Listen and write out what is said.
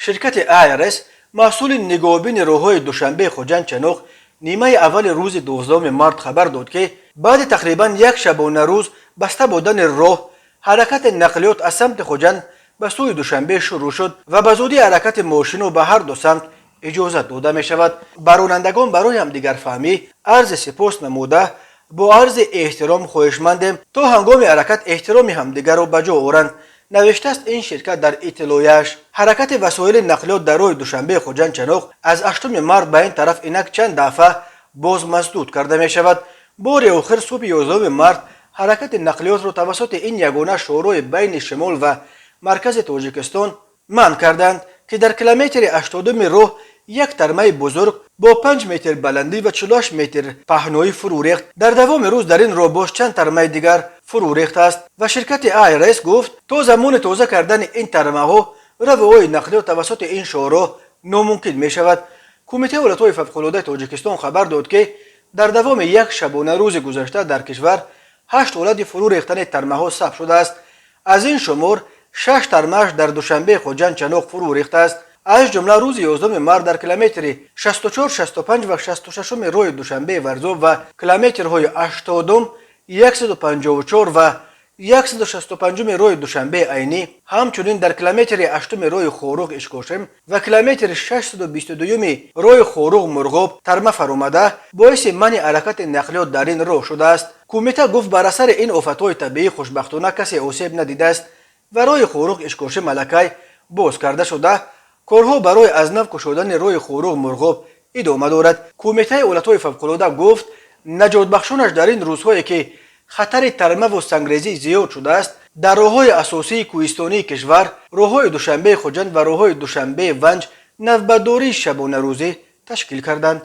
Ширкати АРС, маҳсули нигоҳубини роҳҳои Душанбе, Хуҷанд, Чаноқ, нимаи аввали рӯзи 12 март хабар дод, ки баъди тақрибан як шабонарӯз баста будани роҳ, ҳаракати нақлиёт аз самти Хуҷанд ба сӯи Душанбе шурӯъ шуд ва ба зудӣ ҳаракати мошину ба ҳар ду самт иҷозат дода мешавад. Ба ронандагон барои ҳамдигарфаҳмӣ арзи сипос намуда, бо арзи эҳтиром хоҳишмандем, то ҳангоми ҳаракат эҳтироми ҳамдигарро ба ҷо оранд, навиштааст ин ширкат дар иттилояш. Ҳаракати васоили нақлиёт дар роҳи Душанбе, Хуҷанд, Чаноқ аз 8 март ба ин тараф инак чанд дафъа боз масдуд карда мешавад. Бори охир субҳи 11 март ҳаракати нақлиётро тавассути ин ягона шоҳроҳи байни шимол ва маркази Тоҷикистон манъ карданд, ки дар километри 80-уми роҳ як тармаи бузург бо 5 метр баландӣ ва 48 метр паҳноӣ фурӯ рехт. Дар давоми рӯз дар ин роҳ боз чанд тармаи дигар фурӯ рехтааст ва ширкати АРС гуфт, то замони тоза кардани ин тармаҳо равоҳои нақлиёт тавассути ин шоҳроҳ номумкин мешавад. Кумитаи ҳолатҳои фавқулодаи Тоҷикистон хабар дод, ки дар давоми як шабонарӯзи гузашта дар кишвар ҳашт ҳолати фурӯ рехтани тармаҳо сабт шудааст. Аз ин шумор шаш тармааш дар Душанбе, Хуҷанд, Чаноқ фурӯ рехтааст. Аз ҷумла рӯзи 11 март дар километри 64, 65 ва 66-уми роҳи Душанбе Варзоб ва километрҳои 80-ум, 154 ва 165-уми роҳи Душанбе Айнӣ, ҳамчунин дар километри 8-уми роҳи Хоруғ Ишкошим ва километри 622-юми роҳи Хоруғ Мурғоб тарма фаромада, боиси манъи ҳаракати нақлиёт дар ин роҳ шудааст. Кумита гуфт, бар асари ин офатҳои табиӣ хушбахтона касе осеб надидааст ва роҳи Хоруғ Ишкошим аллакай боз карда шуда, корҳо барои аз нав кушодани роҳи Хоруғ Мурғоб идома дорад. Кумитаи ҳолатҳои фавқулода гуфт, наҷотбахшонаш дар ин рӯзҳое, ки хатари тармаву сангрезӣ зиёд шудааст, дар роҳҳои асосии кӯҳистонии кишвар, роҳҳои Душанбе Хуҷанд ва роҳҳои Душанбе Ванҷ, навбатдории шабонарӯзӣ ташкил карданд.